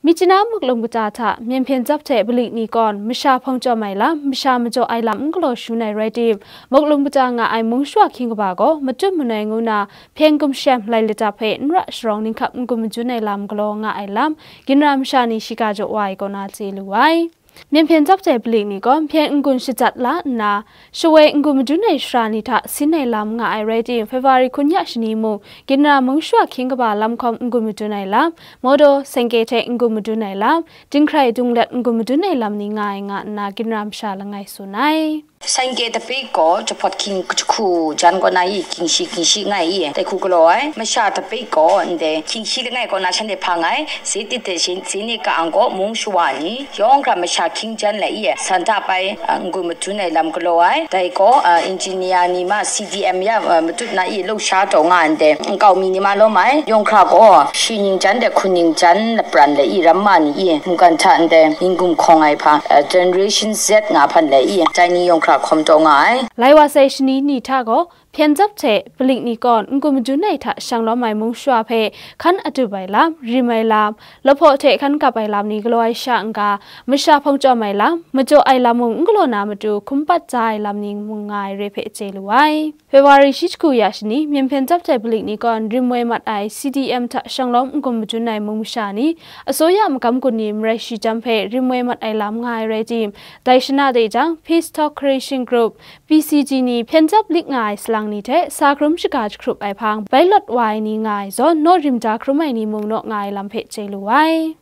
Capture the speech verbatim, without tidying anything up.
Myitkyina muklum kata hta Myen hpyen jap hte palik ni kawn masha hpawng chyawm ai lam, masha majaw ai lam n galaw shangun ai rai tim, muklum kata nga ai mung shawa hkying kaba gaw matut manoi ngu na hpyen gumshem lai lata hpe n ra sharawng ninghkap n-gun madun ai lam galaw nga ai lam, ginra masha ni shiga jaw wa ai kaw na chye lu ai. Myen hpyen jap hte palik ni gaw hpyen n-gun shajat la nna, shawoi n-gun madun ai shara ni hta sin ai lam nga ai rai tim, February hkun ya shani mung, ginra mung shawa hkying kaba lam hkawm n-gun madun ai lam, mawdaw, sengke hte n-gun madun ai lam, dinghkrai dunglet n-gun madun ai lam ni nga ai nga nna, ginra masha langai tsun ai. Sengke tapik gaw jahpawt hkying jahku jan kaw na i, hkying shi hkying shi nga i, dai hku galaw ai. Masha tapik gaw ndai hkying shi langai kaw na shanhte hpang ai. Ze tit de ze, ze ni ka ang gaw mung shawa ni yawng hkra masha hkying jan lai i, san hta pai, a, n-gun madun ai lam galaw ai. Dai gaw, a, engineer ni ma, C D M ya, a, matut na i, lau sha taw nga ndai nkau mi ni ma lawm ai. Yawng hkra gaw shi ning jan de hkun ning jan lapran lai i, ramma ni i, mungkan hta ndai ning gum hkawng ai hpa, a, Generation Z nga hpan lai i, dai ni yawng hkra hkawm taw nga ai. Lai wa sai shani ni hta gaw, hpyen jap hte palik ni kawn n-gun madun ai hta shang lawm ai mung shawa hpe hkan atup ai lam, rim ai lam, lahpaw hte hkan kap ai lam ni galaw ai sha n-ga, masha hpawng chyawm ai lam, majaw ai lam mung n galaw na matu hkum pat ja ai lam ni mung nga ai re hpe chye lu ai. February shi jahku ya shani, Myen hpyen jap hte palik ni kawn rim woi mat ai C D M hta shang lawm n-gun madun ai mung masha ni, asuya magam gun ni marai shi jam hpe rim woi mat ai lam nga ai rai tim, dai shana de jang, Peace Talk Creation Group, P C G ni hpyen jap lik nga ai salang ni hte sa hkrum shaga jahkrup ai hpang, bai lawt wa ai ni nga ai zawn, naw rim da hkrum ai ni mung naw nga ai lam hpe chye lu ai.